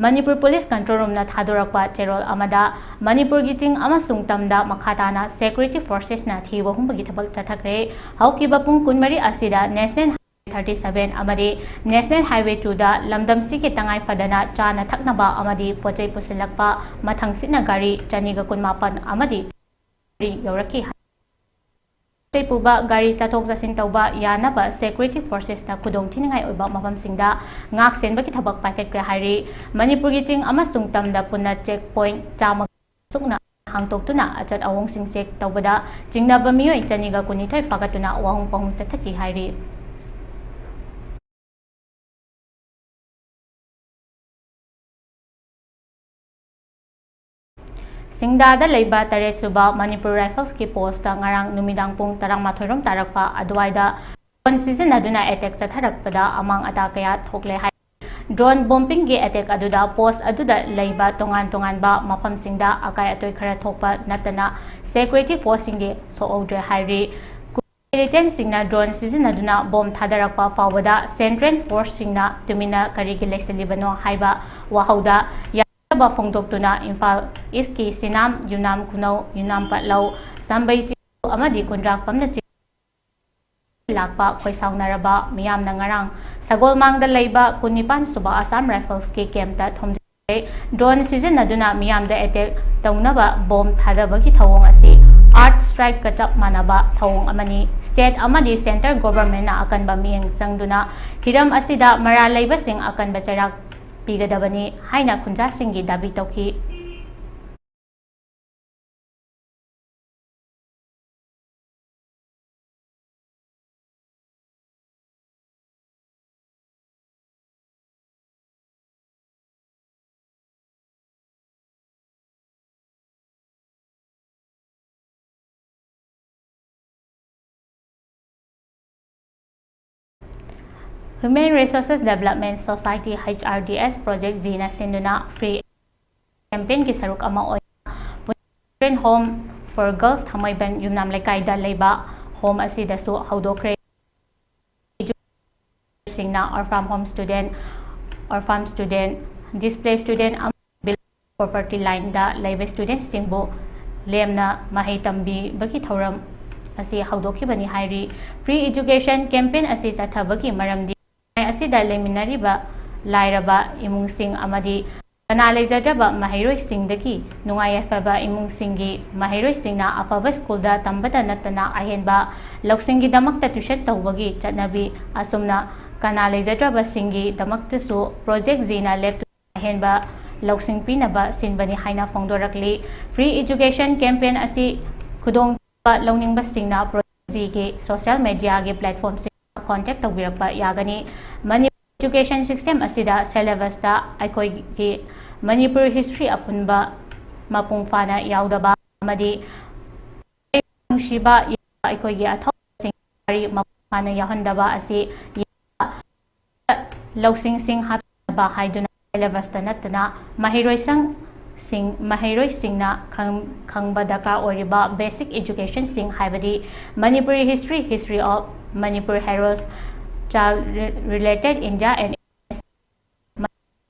ꯃꯅꯤꯄꯨꯔ ꯄꯨꯂꯤꯁ ꯀꯟꯇ꯭ꯔꯣꯜ ꯔꯨꯝꯅ ꯊꯥꯗꯣꯔꯛꯄ ꯆꯦꯔꯣꯜ ꯑꯃꯗ, ꯃꯅꯤꯄꯨꯔꯒꯤ ꯆꯤꯡ ꯑꯃꯁꯨꯡ ꯇꯝꯗ ꯃꯈꯥ ꯇꯥꯅ ꯁꯦꯀ꯭ꯌꯨꯔꯤꯇꯤ ꯐꯣꯔꯁꯦꯁꯅ ꯊꯤꯕ ꯍꯨꯝꯕꯒꯤ ꯊꯕꯛ ꯆꯠꯊꯈ꯭ꯔꯦ꯫ ꯍꯧꯈꯤꯕ ꯄꯨꯡ ꯀꯨꯟꯃꯔꯤ ꯑꯁꯤꯗ National Highway thirty seven ꯑꯃꯗꯤ National Highway two ꯗ ꯂꯝꯗꯝꯁꯤꯒꯤ ꯇꯉꯥꯏ ꯐꯗꯅ ꯆꯥꯅ ꯊꯛꯅꯕ ꯑꯃꯗꯤ ꯄꯣꯠ ꯆꯩ ꯄꯨꯁꯤꯜꯂꯛꯄ ꯃꯊꯪꯁꯤꯠꯅ ꯒꯥꯔꯤ ꯆꯅꯤꯒ ꯀꯨꯟꯃꯥꯄꯟ ꯑꯃꯗꯤ ꯌꯧꯔꯛꯈꯤ꯫ ꯄꯣꯠ ꯆꯩ ꯄꯨꯕ ꯒꯥꯔꯤ ꯆꯠꯊꯣꯛ ꯆꯠꯁꯤꯟ ꯇꯧꯕ ꯌꯥꯅꯕ ꯁꯦꯀ꯭ꯌꯨꯔꯤꯇꯤ ꯐꯣꯔꯁꯦꯁꯅ ꯈꯨꯗꯣꯡ ꯊꯤꯅꯤꯡꯉꯥꯏ ꯑꯣꯏꯕ ꯃꯐꯝꯁꯤꯡꯗ ꯉꯥꯛ ꯁꯦꯟꯕꯒꯤ ꯊꯕꯛ ꯄꯥꯏꯈꯠꯈ꯭ꯔꯦ ꯍꯥꯏꯔꯤ꯫ ꯃꯅꯤꯄꯨꯔꯒꯤ ꯆꯤꯡ ꯑꯃꯁꯨꯡ ꯇꯝꯗ ꯄꯨꯟꯅ ꯆꯦꯛ ꯄꯣꯏꯟꯠ ꯆꯥꯝꯃ ꯁꯨꯛꯅ ꯍꯥꯡꯗꯣꯛꯇꯨꯅ ꯑꯆꯠ ꯑꯋꯣꯡꯁꯤꯡ ꯆꯦꯛ ꯇꯧꯕꯗ ꯆꯤꯡꯅꯕ ꯃꯤꯑꯣꯏ ꯆꯅꯤꯒ ꯀꯨꯟꯅꯤꯊꯣꯏ ꯐꯥꯒꯠꯇꯨꯅ ꯋꯥꯍꯣꯡ ꯄꯥꯎꯍꯣꯡ ꯆꯠꯊꯈꯤ ꯍꯥꯏꯔꯤ꯫ ꯁꯤꯡꯗꯥꯗ ꯂꯩꯕ ꯇꯔꯦꯠ ꯁꯨꯕ ꯃꯅꯤꯄꯨꯔ ꯔꯥꯏꯐꯜꯁꯀꯤ ꯄꯣꯁꯇ ꯉꯔꯥꯡ ꯅꯨꯃꯤꯗꯥꯡ ꯄꯨꯡ ꯇꯔꯥꯃꯥꯊꯣꯏ ꯔꯣꯝ ꯇꯥꯔꯛꯄ ꯑꯗꯨꯋꯥꯏꯗ ꯗ꯭ꯔꯣꯟ ꯁꯤꯖꯤꯟꯅꯗꯨꯅ ꯑꯦꯇꯦꯛ ꯆꯠꯊꯔꯛꯄꯗ ꯑꯃꯥꯡ ꯑꯇꯥ ꯀꯌꯥ ꯊꯣꯛꯂꯦ ꯍꯥꯏ꯫ ꯗ꯭ꯔꯣꯟ ꯕꯣꯝꯕꯤꯡꯒꯤ ꯑꯦꯇꯦꯛ ꯑꯗꯨꯗ ꯄꯣꯁ ꯑꯗꯨꯗ ꯂꯩꯕ ꯇꯣꯉꯥꯟ ꯇꯣꯉꯥꯟꯕ ꯃꯐꯝꯁꯤꯡꯗ ꯑꯀꯥꯏ ꯑꯇꯣꯏ ꯈꯔ ꯊꯣꯛꯄ ꯅꯠꯇꯅ ꯁꯦꯀ꯭ꯌꯨꯔꯤꯇꯤ ꯄꯣꯁꯁꯤꯡꯗꯤ ꯁꯣꯛꯍꯧꯗ꯭ꯔꯦ ꯍꯥꯏꯔꯤ꯫ ꯃꯤꯂꯤꯇꯦꯟꯁꯤꯡꯅ ꯗ꯭ꯔꯣꯟ ꯁꯤꯖꯤꯟꯅꯗꯨꯅ ꯕꯣꯝ ꯊꯥꯗꯔꯛꯄ ꯐꯥꯎꯕꯗ ꯁꯦꯟꯇ꯭ꯔꯦꯜ ꯐꯣꯔꯁꯁꯤꯡꯅ ꯇꯨꯃꯤꯟꯅ ꯀꯔꯤꯒꯤ ꯂꯩꯁꯤꯜꯂꯤꯕꯅꯣ ꯍꯥꯏꯕ ꯋꯥꯍꯧꯗ ꯌꯥꯅꯗꯕ ꯐꯣꯡꯗꯣꯛꯇꯨꯅ ꯏꯝꯐꯥꯜ ꯏꯁꯀꯤ ꯁꯤꯅꯥꯝ, ꯌꯨꯅꯥꯝ ꯈꯨꯅꯧ, ꯌꯨꯅꯥꯝ ꯄꯠꯂꯧ, ꯁꯥꯝꯕꯩ ꯆꯤꯡ ꯑꯃꯗꯤ ꯀꯨꯟꯗ꯭ꯔꯥꯛꯄꯝꯅ ꯆꯤꯡ ꯂꯥꯛꯄ ꯈꯣꯏꯁꯥꯎꯅꯔꯕ ꯃꯤꯌꯥꯝꯅ ꯉꯔꯥꯡ ꯁꯒꯣꯜꯃꯥꯡꯗ ꯂꯩꯕ ꯀꯨꯟꯅꯤꯄꯥꯟ ꯁꯨꯕ ꯑꯁꯥꯝ ꯔꯥꯏꯐꯜꯁꯀꯤ ꯀꯦꯝꯞꯇ ꯊꯣꯝꯖꯤꯟꯈ꯭ꯔꯦ꯫ ꯗ꯭ꯔꯣꯟ ꯁꯤꯖꯤꯟꯅꯗꯨꯅ ꯃꯤꯌꯥꯝꯗ ꯑꯦꯇꯦꯛ ꯇꯧꯅꯕ ꯕꯣꯝ ꯊꯥꯗꯕꯒꯤ ꯊꯧꯑꯣꯡ ꯑꯁꯤ ꯑꯥꯔꯠ ꯁ꯭ꯇ꯭ꯔꯥꯏꯛꯀ ꯆꯞ ꯃꯥꯟꯅꯕ ꯊꯧꯑꯣꯡ ꯑꯃꯅꯤ꯫ ꯁ꯭ꯇꯦꯠ ꯑꯃꯗꯤ ꯁꯦꯟꯇꯔ ꯒꯣꯚꯔꯟꯃꯦꯟꯠꯅ ꯑꯀꯟꯕ ꯃꯤꯠꯌꯦꯡ ꯆꯪꯗꯨꯅ ꯍꯤꯔꯝ ꯑꯁꯤꯗ ꯃꯔꯥꯜ ꯂꯩꯕꯁꯤꯡ ꯑꯀꯟꯕ ꯆꯩꯔꯥꯛ ꯄꯤꯒꯗꯕꯅꯤ ꯍꯥꯏꯅ ꯈꯨꯟꯖꯥꯁꯤꯡꯒꯤ ꯗꯥꯕꯤ ꯇꯧꯈꯤ꯫ Human Resources Development Society, H R D S, Project Zina ꯁꯤꯟꯗꯨꯅ free campaignꯒꯤ ꯁꯔꯨꯛ ꯑꯃ ꯑꯣꯏꯅ Children Home for Girls ꯊꯥꯡꯃꯩꯕꯟ ꯌꯨꯝꯅꯥꯝ ꯂꯩꯀꯥꯏꯗ ꯂꯩꯕ ꯍꯣꯝ ꯑꯁꯤꯗꯁꯨ ꯍꯧꯗꯣꯛꯈ꯭ꯔꯦ꯫ ꯁꯤꯡꯅ orphan home student, orphan student, displaced student ꯑꯃꯗꯤ property lineꯗ ꯂꯩꯕ studentꯁꯤꯡꯕꯨ ꯂꯦꯝꯅ ꯃꯍꯩ ꯇꯝꯕꯤꯕꯒꯤ ꯊꯧꯔꯝ ꯑꯁꯤ ꯍꯧꯗꯣꯛꯈꯤꯕꯅꯤ ꯍꯥꯏꯔꯤ꯫ Free education campaign ꯑꯁꯤ ꯆꯠꯊꯕꯒꯤ ꯃꯔꯝꯗꯤ ꯂꯩꯃꯥꯏ ꯑꯁꯤꯗ ꯂꯩꯃꯤꯟꯅꯔꯤꯕ ꯂꯥꯏꯔꯕ ꯏꯃꯨꯡꯁꯤꯡ ꯑꯃꯗꯤ ꯀꯅꯥ ꯂꯩꯖꯗ꯭ꯔꯕ ꯃꯍꯩꯔꯣꯏꯁꯤꯡꯗꯒꯤ ꯅꯨꯡꯉꯥꯏ ꯌꯥꯏꯐꯕ ꯏꯃꯨꯡꯁꯤꯡꯒꯤ ꯃꯍꯩꯔꯣꯏꯁꯤꯡꯅ ꯑꯐꯕ ꯁ꯭ꯀꯨꯜꯗ ꯇꯝꯕꯇ ꯅꯠꯇꯅ ꯑꯍꯦꯟꯕ ꯂꯧꯁꯤꯡꯒꯤꯗꯃꯛꯇ tuition ꯇꯧꯕꯒꯤ ꯆꯠꯅꯕꯤ ꯑꯁꯨꯝꯅ ꯀꯅꯥ ꯂꯩꯖꯗ꯭ꯔꯕꯁꯤꯡꯒꯤꯗꯃꯛꯇꯁꯨ Project Zina ꯂꯦꯞꯇꯨꯅ ꯑꯍꯦꯟꯕ ꯂꯧꯁꯤꯡ ꯄꯤꯅꯕ ꯁꯤꯟꯕꯅꯤ ꯍꯥꯏꯅ ꯐꯣꯡꯗꯣꯔꯛꯂꯤ꯫ Free Education Campaign ꯑꯁꯤ ꯈꯨꯗꯣꯡ ꯂꯧꯅꯤꯡꯕꯁꯤꯡꯅ ꯄ꯭ꯔꯣꯖꯦꯛꯁꯤꯒꯤ social mediaꯒꯤ platformꯁꯤꯡꯗ contact ꯇꯧꯕꯤꯔꯛꯄ ꯌꯥꯒꯅꯤ꯫ Manipur education system ꯑꯁꯤꯗ syllabusꯇ ꯑꯩꯈꯣꯏꯒꯤ ꯃꯅꯤꯄꯨꯔ history ꯑꯄꯨꯟꯕ ꯃꯄꯨꯡ ꯐꯥꯅ ꯌꯥꯎꯗꯕ ꯑꯃꯗꯤ ꯅꯨꯡꯁꯤꯕ ꯑꯩꯈꯣꯏꯒꯤ ꯑꯊꯧꯕꯁꯤꯡ ꯋꯥꯔꯤ ꯃꯄꯨꯡ ꯐꯥꯅ ꯌꯥꯎꯍꯟꯗꯕ ꯑꯁꯤ ꯂꯧꯁꯤꯡꯁꯤꯡ ꯍꯥꯞꯆꯤꯟꯅꯕ ꯍꯥꯏꯗꯨꯅ syllabusꯇ ꯅꯠꯇꯅ ꯃꯍꯩꯔꯣꯏꯁꯪꯁꯤꯡ, ꯃꯍꯩꯔꯣꯏꯁꯤꯡꯅ ꯈꯪ-, ꯈꯪꯕ ꯗꯔꯀꯥꯔ ꯑꯣꯏꯔꯤꯕ basic educationꯁꯤꯡ ꯍꯥꯏꯕꯗꯤ Manipuri history, history of Manipur heroes, child re-, related India and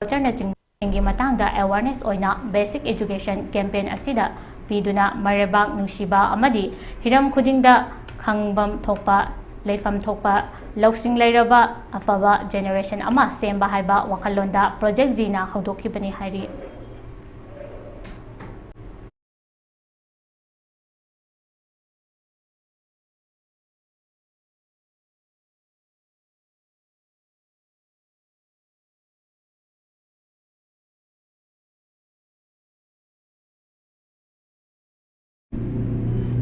cultureꯅꯆꯤꯡꯕꯁꯤꯡꯒꯤ ꯃꯇꯥꯡꯗ awareness ꯑꯣꯏꯅ basic education campaign ꯑꯁꯤꯗ ꯄꯤꯗꯨꯅ ꯃꯔꯩꯕꯥꯛ ꯅꯨꯡꯁꯤꯕ ꯑꯃꯗꯤ ꯍꯤꯔꯝ ꯈꯨꯗꯤꯡꯗ ꯈꯪꯐꯝ ꯊꯣꯛꯄ, ꯂꯩꯐꯝ ꯊꯣꯛꯄ, ꯂꯧꯁꯤꯡ ꯂꯩꯔꯕ ꯑꯐꯕ generation ꯑꯃ ꯁꯦꯝꯕ ꯍꯥꯏꯕ ꯋꯥꯈꯜꯂꯣꯟꯗ Project Zꯅ ꯍꯧꯗꯣꯛꯈꯤꯕꯅꯤ ꯍꯥꯏꯔꯤ꯫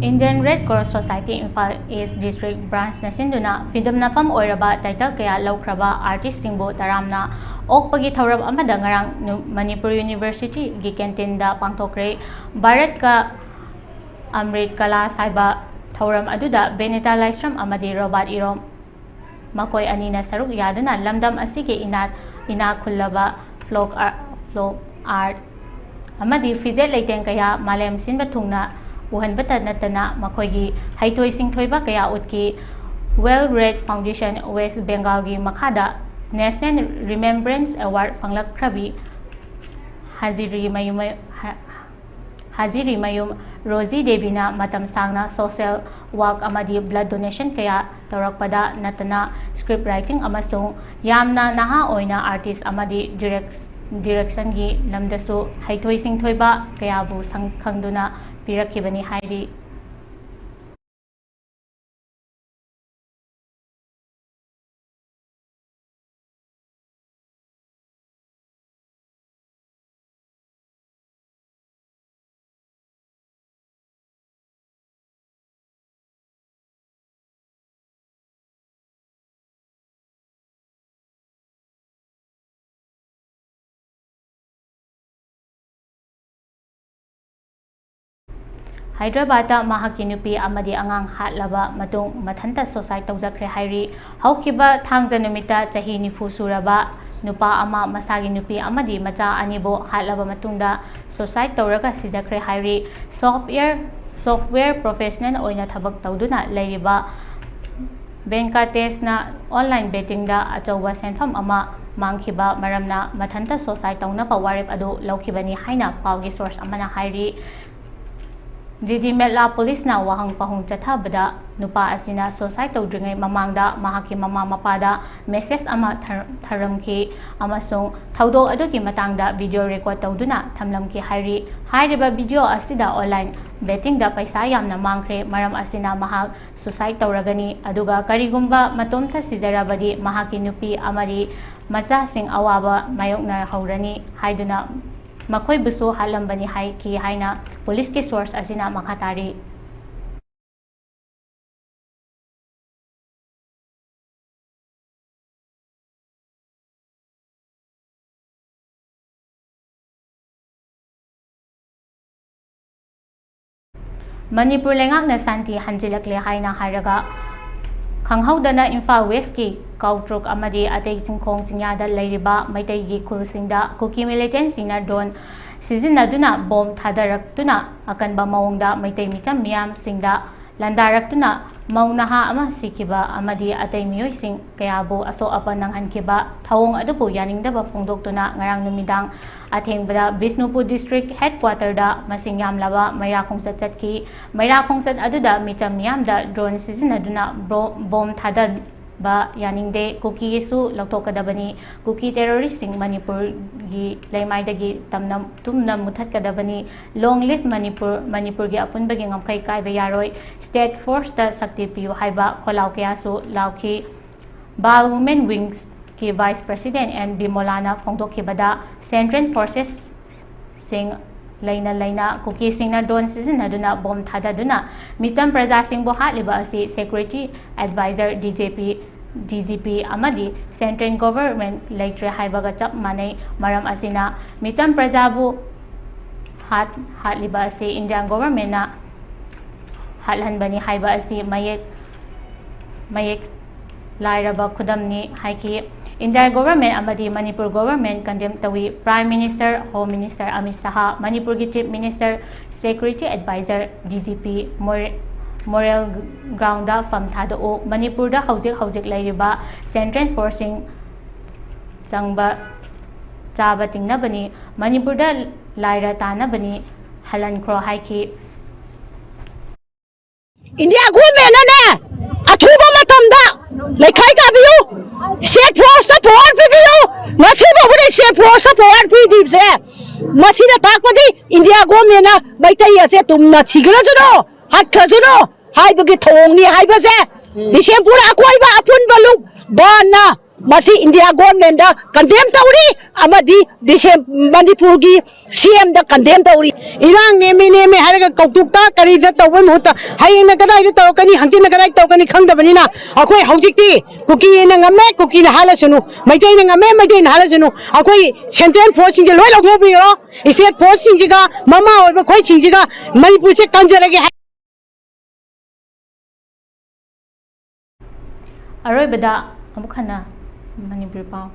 Indian Red Cross Society Imphal East District Branchꯅ ꯁꯤꯟꯗꯨꯅ ꯐꯤꯗꯝꯅꯐꯝ ꯑꯣꯏꯔꯕ title ꯀꯌꯥ ꯂꯧꯈ꯭ꯔꯕ artistꯁꯤꯡꯕꯨ ꯇꯔꯥꯝꯅ ꯑꯣꯛꯄꯒꯤ ꯊꯧꯔꯝ ꯑꯃꯗ ꯉꯔꯥꯡ ꯅꯨ-, ꯃꯅꯤꯄꯨꯔ Universityꯒꯤ canteenꯗ ꯄꯥꯡꯊꯣꯛꯈ꯭ꯔꯦ꯫ ꯚꯥꯔꯠꯀ ꯑꯃ꯭ꯔꯤꯠ ꯀꯂꯥꯁ ꯍꯥꯏꯕ ꯊꯧꯔꯝ ꯑꯗꯨꯗ ꯕꯦꯅꯤꯇꯥ ꯂꯥꯏꯁ꯭ꯔꯝ ꯑꯃꯗꯤ ꯔꯣꯕꯥꯔꯠ ꯏꯔꯣꯝ ꯃꯈꯣꯏ ꯑꯅꯤꯅ ꯁꯔꯨꯛ ꯌꯥꯗꯨꯅ ꯂꯝꯗꯝ ꯑꯁꯤꯒꯤ ꯏꯅꯥꯛ, ꯏꯅꯥꯛ ꯈꯨꯜꯂꯕ folk art, folk art ꯑꯃꯗꯤ ꯐꯤꯖꯦꯠ ꯂꯩꯇꯦꯡ ꯀꯌꯥ ꯃꯥꯂꯦꯝ ꯁꯤꯟꯕ ꯊꯨꯡꯅ ꯎꯍꯟꯕꯇ ꯅꯠꯇꯅ ꯃꯈꯣꯏꯒꯤ ꯍꯩꯊꯣꯏ ꯁꯤꯡꯊꯣꯏꯕ ꯀꯌꯥ ꯎꯠꯈꯤ꯫ Well Red Foundation West Bengalꯒꯤ ꯃꯈꯥꯗ National Remembrance Award ꯐꯪꯂꯛꯈ꯭ꯔꯕꯤ ꯍꯖꯤꯔꯤꯃꯌꯨꯝ, ꯍ-, ꯍꯖꯤꯔꯤꯃꯌꯨꯝ ꯔꯣꯖꯤ ꯗꯦꯕꯤꯅ ꯃꯇꯝ ꯁꯥꯡꯅ social work ꯑꯃꯗꯤ blood donation ꯀꯌꯥ ꯇꯧꯔꯛꯄꯗ ꯅꯠꯇꯅ script writing ꯑꯃꯁꯨꯡ ꯌꯥꯝꯅ ꯅꯍꯥ ꯑꯣꯏꯅ artist ꯑꯃꯗꯤ direct-, directionꯒꯤ ꯂꯝꯗꯁꯨ ꯍꯩꯊꯣꯏ ꯁꯤꯡꯊꯣꯏꯕ ꯀꯌꯥꯕꯨ ꯁꯪ-, ꯈꯪꯗꯨꯅ ꯄꯤꯔꯛꯈꯤꯕꯅꯤ ꯍꯥꯏꯔꯤ꯫ ꯍꯥꯏꯗ꯭ꯔꯕꯥꯗꯇ ꯃꯍꯥꯛꯀꯤ ꯅꯨꯄꯤ ꯑꯃꯗꯤ ꯑꯉꯥꯡ ꯍꯥꯠꯂꯕ ꯃꯇꯨꯡ ꯃꯊꯟꯇ suicide ꯇꯧꯖꯈ꯭ꯔꯦ ꯍꯥꯏꯔꯤ꯫ ꯍꯧꯈꯤꯕ ꯊꯥꯡꯖ ꯅꯨꯃꯤꯠꯇ ꯆꯍꯤ ꯅꯤꯐꯨ ꯁꯨꯔꯕ ꯅꯨꯄꯥ ꯑꯃ ꯃꯁꯥꯒꯤ ꯅꯨꯄꯤ ꯑꯃꯗꯤ ꯃꯆꯥ ꯑꯅꯤꯕꯨ ꯍꯥꯠꯂꯕ ꯃꯇꯨꯡꯗ suicide ꯇꯧꯔꯒ ꯁꯤꯖꯈ꯭ꯔꯦ ꯍꯥꯏꯔꯤ꯫ Software, software professional ꯑꯣꯏꯅ ꯊꯕꯛ ꯇꯧꯗꯨꯅ ꯂꯩꯔꯤꯕ ꯚꯦꯟꯀꯇꯦꯁꯅ online bettingꯗ ꯑꯆꯧꯕ ꯁꯦꯟꯐꯝ ꯑꯃ ꯃꯥꯡꯈꯤꯕ ꯃꯔꯝꯅ ꯃꯊꯟꯇ suicide ꯇꯧꯅꯕ ꯋꯥꯔꯦꯞ ꯑꯗꯨ ꯂꯧꯈꯤꯕꯅꯤ ꯍꯥꯏꯅ ꯄꯥꯎꯒꯤ source ꯑꯃꯅ ꯍꯥꯏꯔꯤ꯫ ꯖꯤꯗꯤꯃꯦꯠꯂꯥ ꯄꯨꯂꯤꯁꯅ ꯋꯥꯍꯪ ꯄꯥꯎꯍꯪ ꯆꯠꯊꯕꯗ ꯅꯨꯄꯥ ꯑꯁꯤꯅ suicide ꯇꯧꯗ꯭ꯔꯤꯉꯩ ꯃꯃꯥꯡꯗ ꯃꯍꯥꯛꯀꯤ ꯃꯃꯥ ꯃꯄꯥꯗ message ꯑꯃ ꯊꯥꯔꯝꯈꯤ ꯑꯃꯁꯨꯡ ꯊꯧꯗꯣꯛ ꯑꯗꯨꯒꯤ ꯃꯇꯥꯡꯗ video record ꯇꯧꯗꯨꯅ ꯊꯝꯂꯝꯈꯤ ꯍꯥꯏꯔꯤ꯫ ꯍꯥꯏꯔꯤꯕ video ꯑꯁꯤꯗ online bettingꯗ ꯄꯩꯁꯥ ꯌꯥꯝꯅ ꯃꯥꯡꯈ꯭ꯔꯦ, ꯃꯔꯝ ꯑꯁꯤꯅ ꯃꯍꯥꯛ suicide ꯇꯧꯔꯒꯅꯤ, ꯑꯗꯨꯒ ꯀꯔꯤꯒꯨꯝꯕ ꯃꯇꯣꯝꯇ ꯁꯤꯖꯔꯕꯗꯤ ꯃꯍꯥꯛꯀꯤ ꯅꯨꯄꯤ ꯑꯃꯗꯤ ꯃꯆꯥꯁꯤꯡ ꯑꯋꯥꯕ ꯃꯥꯌꯣꯛꯅꯍꯧꯔꯅꯤ ꯍꯥꯏꯗꯨꯅ ꯃꯈꯣꯏꯕꯨꯁꯨ ꯍꯥꯠꯂꯝꯕꯅꯤ ꯍꯥꯏꯈꯤ ꯍꯥꯏꯅ ꯄꯨꯂꯤꯁꯀꯤ source ꯑꯁꯤꯅ ꯃꯈꯥ ꯇꯥꯔꯤ꯫ ꯃꯅꯤꯄꯨꯔ ꯂꯩꯉꯥꯛꯅ ꯁꯥꯟꯇꯤ ꯍꯟꯖꯤꯜꯂꯛꯂꯦ ꯍꯥꯏꯅ ꯍꯥꯏꯔꯒ ꯈꯪꯍꯧꯗꯅ ꯏꯝꯐꯥꯜ Westꯀꯤ ꯀꯥꯎꯇ꯭ꯔꯨꯛ ꯑꯃꯗꯤ ꯑꯇꯩ ꯆꯤꯡꯈꯣꯡ ꯆꯤꯡꯌꯥꯗ ꯂꯩꯔꯤꯕ ꯃꯩꯇꯩꯒꯤ ꯈꯨꯜꯁꯤꯡꯗ ꯀꯨꯀꯤ militantꯁꯤꯡꯅ drone ꯁꯤꯖꯤꯟꯅꯗꯨꯅ bomb ꯊꯥꯗꯔꯛꯇꯨꯅ ꯑꯀꯟꯕ ꯃꯑꯣꯡꯗ ꯃꯩꯇꯩ ꯃꯤꯆꯝ ꯃꯤꯌꯥꯝꯁꯤꯡꯗ ꯂꯥꯟꯗꯥꯔꯛꯇꯨꯅ ꯃꯧ ꯅꯍꯥ ꯑꯃ ꯁꯤꯈꯤꯕ ꯑꯃꯗꯤ ꯑꯇꯩ ꯃꯤꯑꯣꯏꯁꯤꯡ ꯀꯌꯥꯕꯨ ꯑꯁꯣꯛ ꯑꯄꯟ ꯅꯪꯍꯟꯈꯤꯕ ꯊꯧꯑꯣꯡ ꯑꯗꯨꯕꯨ ꯌꯥꯅꯤꯡꯗꯕ ꯐꯣꯡꯗꯣꯛꯇꯨꯅ ꯉꯔꯥꯡ ꯅꯨꯃꯤꯗꯥꯡ ꯑꯊꯦꯡꯕꯗ ꯕꯤꯁꯅꯨꯄꯨꯔ district headquarterꯗ ꯃꯁꯤꯡ ꯌꯥꯝꯂꯕ ꯃꯩꯔꯥ ꯈꯣꯡꯆꯠ ꯆꯠꯈꯤ꯫ ꯃꯩꯔꯥ ꯈꯣꯡꯆꯠ ꯑꯗꯨꯗ ꯃꯤꯆꯝ ꯃꯤꯌꯥꯝꯗ drone ꯁꯤꯖꯤꯟꯅꯗꯨꯅ ꯕ꯭ꯔꯣ-, bomb ꯊꯥꯗꯕ ꯌꯥꯅꯤꯡꯗꯦ, ꯀꯨꯀꯤꯁꯨ ꯂꯧꯊꯣꯛꯀꯗꯕꯅꯤ, ꯀꯨꯀꯤ terroristꯁꯤꯡ ꯃꯅꯤꯄꯨꯔꯒꯤ ꯂꯩꯃꯥꯏꯗꯒꯤ ꯇꯝꯅ-, ꯇꯨꯝꯅ ꯃꯨꯊꯠꯀꯗꯕꯅꯤ, Long live ꯃꯅꯤꯄꯨꯔ, ꯃꯅꯤꯄꯨꯔꯒꯤ ꯑꯄꯨꯟꯕꯒꯤ ꯉꯝꯈꯩ ꯀꯥꯏꯕ ꯌꯥꯔꯣꯏ, state forceꯇ ꯁꯛꯇꯤ ꯄꯤꯌꯨ ꯍꯥꯏꯕ ꯈꯣꯜꯂꯥꯎ ꯀꯌꯥꯁꯨ ꯂꯥꯎꯈꯤ꯫ ꯕꯥꯜ Women Wingꯀꯤ vice president ꯑꯦꯟ ꯕꯤꯃꯣꯂꯥꯅ ꯐꯣꯡꯗꯣꯛꯈꯤꯕꯗ, central forcesꯁꯤꯡ ꯂꯩꯅ ꯂꯩꯅ ꯀꯨꯀꯤꯁꯤꯡꯅ drone ꯁꯤꯖꯤꯟꯅꯗꯨꯅ bomb ꯊꯥꯗꯗꯨꯅ ꯃꯤꯆꯝ ꯄ꯭ꯔꯖꯥꯁꯤꯡꯕꯨ ꯍꯥꯠꯂꯤꯕ ꯑꯁꯤ security advisor, DGP, DGP ꯑꯃꯗꯤ central government ꯂꯩꯇ꯭ꯔꯦ ꯍꯥꯏꯕꯒ ꯆꯞ ꯃꯥꯟꯅꯩ꯫ ꯃꯔꯝ ꯑꯁꯤꯅ ꯃꯤꯆꯝ ꯄ꯭ꯔꯖꯥꯕꯨ ꯍꯥꯠ-, ꯍꯥꯠꯂꯤꯕ ꯑꯁꯤ Indian governmentꯅ ꯍꯥꯠꯍꯟꯕꯅꯤ ꯍꯥꯏꯕ ꯑꯁꯤ ꯃꯌꯦꯛ ꯃꯌꯦꯛ ꯂꯥꯏꯔꯕ ꯈꯨꯗꯝꯅꯤ ꯍꯥꯏꯈꯤ꯫ ꯏꯟꯗꯤꯌꯥ ꯒꯣꯚꯔꯟꯃꯦꯟꯠ ꯑꯃꯗꯤ ꯃꯅꯤꯄꯨꯔ ꯒꯣꯚꯔꯟꯃꯦꯟꯠ ꯀꯟꯗꯦꯝ ꯇꯧꯏ꯫ Prime minister, home minister Amit Shah, ꯃꯅꯤꯄꯨꯔꯒꯤ chief minister, security advisor, D G P, more-, morale ground ꯐꯝ ꯊꯥꯗꯣꯛꯎ꯫ ꯃꯅꯤꯄꯨꯔꯗ ꯍꯧꯖꯤꯛ ꯍꯧꯖꯤꯛ ꯂꯩꯔꯤꯕ ꯁꯦꯟꯇ꯭ꯔꯦꯜ ꯐꯣꯔꯁꯁꯤꯡ ꯆꯪꯕ ꯆꯥꯕ ꯇꯤꯡꯅꯕꯅꯤ꯫ ꯃꯅꯤꯄꯨꯔꯗ ꯂꯥꯏꯔ ꯇꯥꯅꯕꯅꯤ꯫ ꯍꯜꯍꯟꯈ꯭ꯔꯣ ꯍꯥꯏꯈꯤ꯫ ꯏꯟꯗꯤꯌꯥ ꯒꯣꯔꯃꯦꯟꯅꯅꯦ ꯑꯊꯨꯕ ꯃꯇꯝꯗ ꯂꯩꯈꯥꯏ ꯇꯥꯕꯤꯌꯨ, ꯁ꯭ꯇꯦꯠ ꯐꯣꯔꯁꯇ ꯄꯋꯥꯔ ꯄꯤꯕꯤꯌꯨ꯫ ꯉꯁꯤ ꯐꯥꯎꯕꯗ ꯁ꯭ꯇꯦꯠ ꯐꯣꯔꯁꯇ ꯄꯋꯥꯔ ꯄꯤꯗ꯭ꯔꯤꯕꯁꯦ ꯃꯁꯤꯅ ꯇꯥꯛꯄꯗꯤ ꯏꯟꯗꯤꯌꯥ ꯒꯣꯔꯃꯦꯟꯅ ꯃꯩꯇꯩ ꯑꯁꯦ ꯇꯨꯝꯅ ꯁꯤꯈ꯭ꯔꯁꯅꯨ, ꯍꯥꯠꯈ꯭ꯔꯁꯅꯨ ꯍꯥꯏꯕꯒꯤ ꯊꯧꯑꯣꯡꯅꯤ ꯍꯥꯏꯕꯁꯦ ꯕꯤꯁꯦꯝꯄꯨꯔ ꯑꯀꯣꯏꯕ ꯑꯄꯨꯟꯕ ꯂꯨꯞ ꯕꯟꯅ ꯃꯁꯤ ꯏꯟꯗꯤꯌꯥ ꯒꯣꯔꯃꯦꯟꯗ ꯀꯟꯗꯦꯝ ꯇꯧꯔꯤ ꯑꯃꯗꯤ ꯕꯤꯁꯦꯝ-, ꯃꯅꯤꯄꯨꯔꯒꯤ ꯁꯤ ꯑꯦꯝꯗ ꯀꯟꯗꯦꯝ ꯇꯧꯔꯤ꯫ ꯏꯔꯥꯡ ꯅꯦꯝꯃꯤ ꯅꯦꯝꯃꯤ ꯍꯥꯏꯔꯒ ꯀꯧꯇꯨꯛꯇ ꯀꯔꯤꯗ ꯇꯧꯕꯩ ꯃꯍꯨꯠꯇ ꯍꯌꯦꯡꯅ ꯀꯗꯥꯏꯗ ꯇꯧꯔꯛꯀꯅꯤ, ꯍꯪꯆꯤꯠꯅ ꯀꯗꯥꯏꯗ ꯇꯧꯔꯛꯀꯅꯤ ꯈꯪꯗꯕꯅꯤꯅ ꯑꯩꯈꯣꯏ ꯍꯧꯖꯤꯛꯇꯤ ꯀꯨꯀꯤꯅ ꯉꯝꯃꯦ, ꯀꯨꯀꯤꯅ ꯍꯥꯠꯂꯁꯅꯨ, ꯃꯩꯇꯩꯅ ꯉꯝꯃꯦ, ꯃꯩꯇꯩꯅ ꯍꯥꯠꯂꯁꯅꯨ, ꯑꯩꯈꯣꯏ ꯁꯦꯟꯇ꯭ꯔꯦꯜ ꯐꯣꯔꯁꯁꯤꯡꯁꯦ ꯂꯣꯏ ꯂꯧꯊꯣꯛꯄꯤꯈ꯭ꯔꯣ, ꯁ꯭ꯇꯦꯠ ꯐꯣꯔꯁꯁꯤꯡꯁꯤꯒ ꯃꯃꯥ ꯑꯣꯏꯕ ꯑꯩꯈꯣꯏꯁꯤꯡꯁꯤꯒ ꯃꯅꯤꯄꯨꯔꯁꯦ ꯀꯟꯖꯔꯒꯦ ꯍꯥꯏ꯫ ꯑꯔꯣꯏꯕꯗ ꯑꯃꯨꯛ ꯍꯟꯅ ꯃꯅꯤꯄꯨꯔꯤ ꯄꯥꯎ꯫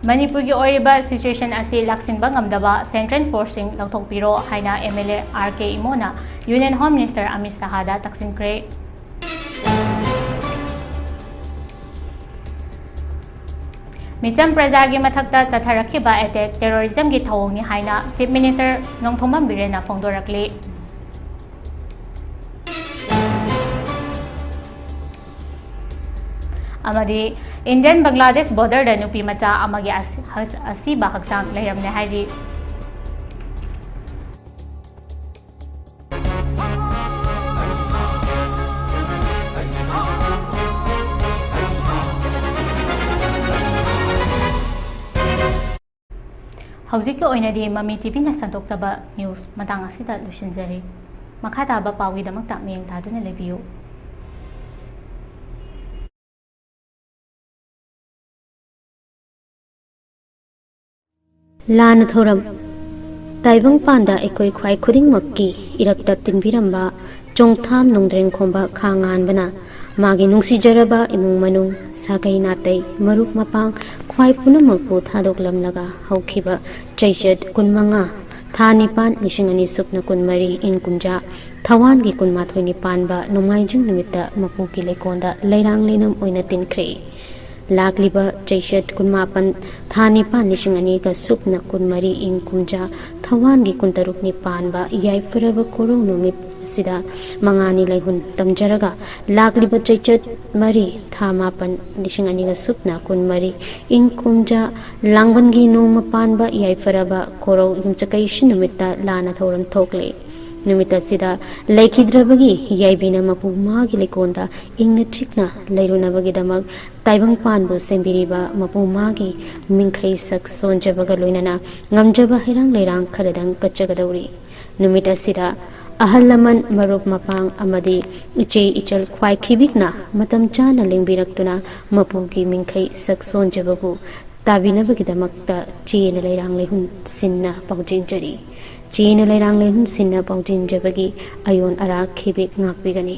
ꯃꯅꯤꯄꯨꯔꯒꯤ ꯑꯣꯏꯔꯤꯕ ꯁꯤꯆꯨꯋꯦꯁꯟ ꯑꯁꯤ ꯂꯥꯛꯁꯤꯟꯕ ꯉꯝꯗꯕ ꯁꯦꯟꯇ꯭ꯔꯦꯜ ꯐꯣꯔꯁꯁꯤꯡ ꯂꯧꯊꯣꯛꯄꯤꯔꯣ ꯍꯥꯏꯅ M L A R K ꯏꯃꯣꯅ ꯌꯨꯅꯤꯌꯟ ꯍꯣꯝ ꯃꯤꯅꯤꯁꯇꯔ ꯑꯃꯤꯠ ꯁꯍꯥꯗ ꯇꯛꯁꯤꯟꯈ꯭ꯔꯦ꯫ ꯃꯤꯆꯝ ꯄ꯭ꯔꯖꯥꯒꯤ ꯃꯊꯛꯇ ꯆꯠꯊꯔꯛꯈꯤꯕ ꯑꯦꯇꯦꯛ ꯇꯦꯔꯣꯔꯤꯖꯝꯒꯤ ꯊꯧꯑꯣꯡꯅꯤ ꯍꯥꯏꯅ ꯆꯤꯐ ꯃꯤꯅꯤꯁꯇꯔ ꯅꯣꯡꯊꯣꯝꯕꯝ ꯕꯤꯔꯦꯟꯅ ꯐꯣꯡꯗꯣꯔꯛꯂꯤ꯫ ꯑꯃꯗꯤ ꯏꯟꯗꯤꯌꯟ ꯕꯪꯒ꯭ꯂꯥꯗꯦꯁ ꯕꯣꯔꯗꯔꯗ ꯅꯨꯄꯤ ꯃꯆꯥ ꯑꯃꯒꯤ ꯑꯁꯤ-, ꯑꯁꯤꯕ ꯍꯛꯆꯥꯡ ꯂꯩꯔꯝꯂꯦ ꯍꯥꯏꯔꯤ꯫ ꯍꯧꯖꯤꯛꯀꯤ ꯑꯣꯏꯅꯗꯤ ꯃꯃꯤ ꯇꯤꯚꯤꯅ ꯁꯟꯗꯣꯛꯆꯕ ꯅ꯭ꯌꯨꯁ ꯃꯇꯥꯡ ꯑꯁꯤꯗ ꯂꯣꯏꯁꯤꯟꯖꯔꯤ꯫ ꯃꯈꯥ ꯇꯥꯕ ꯄꯥꯎꯒꯤꯗꯃꯛꯇ ꯃꯤꯠꯌꯦꯡ ꯇꯥꯗꯨꯅ ꯂꯩꯕꯤꯌꯨ꯫ ꯂꯥꯟꯅ ꯊꯧꯔꯝ꯫ ꯇꯥꯏꯕꯪꯄꯥꯟꯗ ꯑꯩꯈꯣꯏ ꯈ꯭ꯋꯥꯏ ꯈꯨꯗꯤꯡꯃꯛꯀꯤ ꯏꯔꯛꯇ ꯇꯤꯟꯕꯤꯔꯝꯕ ꯆꯣꯡꯊꯥꯝ ꯅꯣꯡꯗ꯭ꯔꯦꯡꯈꯣꯝꯕ ꯈꯥ ꯉꯥꯟꯕꯅ ꯃꯥꯒꯤ ꯅꯨꯡꯁꯤꯖꯔꯕ ꯏꯃꯨꯡ ꯃꯅꯨꯡ, ꯁꯥꯒꯩ ꯅꯥꯇꯩ, ꯃꯔꯨꯞ ꯃꯄꯥꯡ ꯈ꯭ꯋꯥꯏ ꯄꯨꯝꯅꯃꯛꯄꯨ ꯊꯥꯗꯣꯛꯂꯝꯂꯒ ꯍꯧꯈꯤꯕ ꯆꯩꯆꯠ ꯀꯨꯟꯃꯉꯥ, ꯊꯥ ꯅꯤꯄꯥꯟ, ꯂꯤꯁꯤꯡ ꯑꯅꯤ ꯁꯨꯞꯅ ꯀꯨꯟꯃꯔꯤ ꯏꯪ ꯀꯨꯝꯖꯥ ꯊꯋꯥꯟꯒꯤ ꯀꯨꯟꯃꯥꯊꯣꯏꯅꯤ ꯄꯥꯟꯕ ꯅꯣꯡꯃꯥꯏꯖꯤꯡ ꯅꯨꯃꯤꯠꯇ ꯃꯄꯨꯒꯤ ꯂꯩꯀꯣꯜꯗ ꯂꯩꯔꯥꯡ ꯂꯩꯅꯝ ꯑꯣꯏꯅ ꯇꯤꯟꯈ꯭ꯔꯦ꯫ ꯂꯥꯛꯂꯤꯕ ꯆꯩꯆꯠ ꯀꯨꯟꯃꯥꯄꯟ, ꯊꯥ ꯅꯤꯄꯥꯟ, ꯂꯤꯁꯤꯡ ꯑꯅꯤꯒ ꯁꯨꯞꯅ ꯀꯨꯟꯃꯔꯤ ꯏꯪ ꯀꯨꯝꯖꯥ ꯊꯋꯥꯟꯒꯤ ꯀꯨꯟꯇꯔꯨꯛꯅꯤ ꯄꯥꯟꯕ ꯌꯥꯏꯐꯔꯕ ꯀꯣꯔꯧ ꯅꯨꯃꯤꯠ ꯑꯁꯤꯗ ꯃꯉꯥꯅꯤ ꯂꯩꯍꯨꯟ ꯇꯝꯖꯔꯒ, ꯂꯥꯛꯂꯤꯕ ꯆꯩꯆꯠ ꯃꯔꯤ, ꯊꯥ ꯃꯥꯄꯟ, ꯂꯤꯁꯤꯡ ꯑꯅꯤꯒ ꯁꯨꯞꯅ ꯀꯨꯟꯃꯔꯤ ꯏꯪ ꯀꯨꯝꯖꯥ ꯂꯥꯡꯕꯟꯒꯤ ꯅꯣꯡꯃ ꯄꯥꯟꯕ ꯌꯥꯏꯐꯔꯕ ꯀꯣꯔꯧ ꯌꯨꯝꯆꯀꯩꯁꯤ ꯅꯨꯃꯤꯠꯇ ꯂꯥꯟꯅ ꯊꯧꯔꯝ ꯊꯣꯛꯂꯦ꯫ ꯅꯨꯃꯤꯠ ꯑꯁꯤꯗ ꯂꯩꯈꯤꯗ꯭ꯔꯕꯒꯤ ꯌꯥꯏꯕꯤꯅ ꯃꯄꯨ ꯃꯥꯒꯤ ꯂꯩꯀꯣꯜꯗ ꯏꯪꯅ ꯆꯤꯛꯅ ꯂꯩꯔꯨꯅꯕꯒꯤꯗꯃꯛ ꯇꯥꯏꯕꯪꯄꯥꯟꯕꯨ ꯁꯦꯝꯕꯤꯔꯤꯕ ꯃꯄꯨ ꯃꯥꯒꯤ ꯃꯤꯡꯈꯩ ꯁꯛ ꯁꯣꯟꯖꯕꯒ ꯂꯣꯏꯅꯅ ꯉꯝꯖꯕ ꯍꯩꯔꯥꯡ ꯂꯩꯔꯥꯡ ꯈꯔꯗꯪ ꯀꯠꯆꯒꯗꯧꯔꯤ꯫ ꯅꯨꯃꯤꯠ ꯑꯁꯤꯗ ꯑꯍꯜ ꯂꯃꯟ, ꯃꯔꯨꯞ ꯃꯄꯥꯡ ꯑꯃꯗꯤ ꯏꯆꯦ ꯏꯆꯜ ꯈ꯭ꯋꯥꯏ ꯈꯤꯕꯤꯛꯅ ꯃꯇꯝ ꯆꯥꯅ ꯂꯦꯡꯕꯤꯔꯛꯇꯨꯅ ꯃꯄꯨꯒꯤ ꯃꯤꯡꯈꯩ ꯁꯛ ꯁꯣꯟꯖꯕꯕꯨ ꯇꯥꯕꯤꯅꯕꯒꯤꯗꯃꯛꯇ ꯆꯦꯅ ꯂꯩꯔꯥꯡ ꯂꯩꯍꯨꯟ ꯁꯤꯟꯅ ꯄꯥꯎꯖꯦꯟꯖꯔꯤ꯫ ꯆꯦꯅ ꯂꯩꯔꯥꯡ ꯂꯩꯍꯨꯟ ꯁꯤꯟꯅ ꯄꯥꯎꯖꯦꯟꯖꯕꯒꯤ ꯑꯌꯣꯟ ꯑꯔꯥꯛ ꯈꯤꯕꯤꯛ ꯉꯥꯛꯄꯤꯒꯅꯤ꯫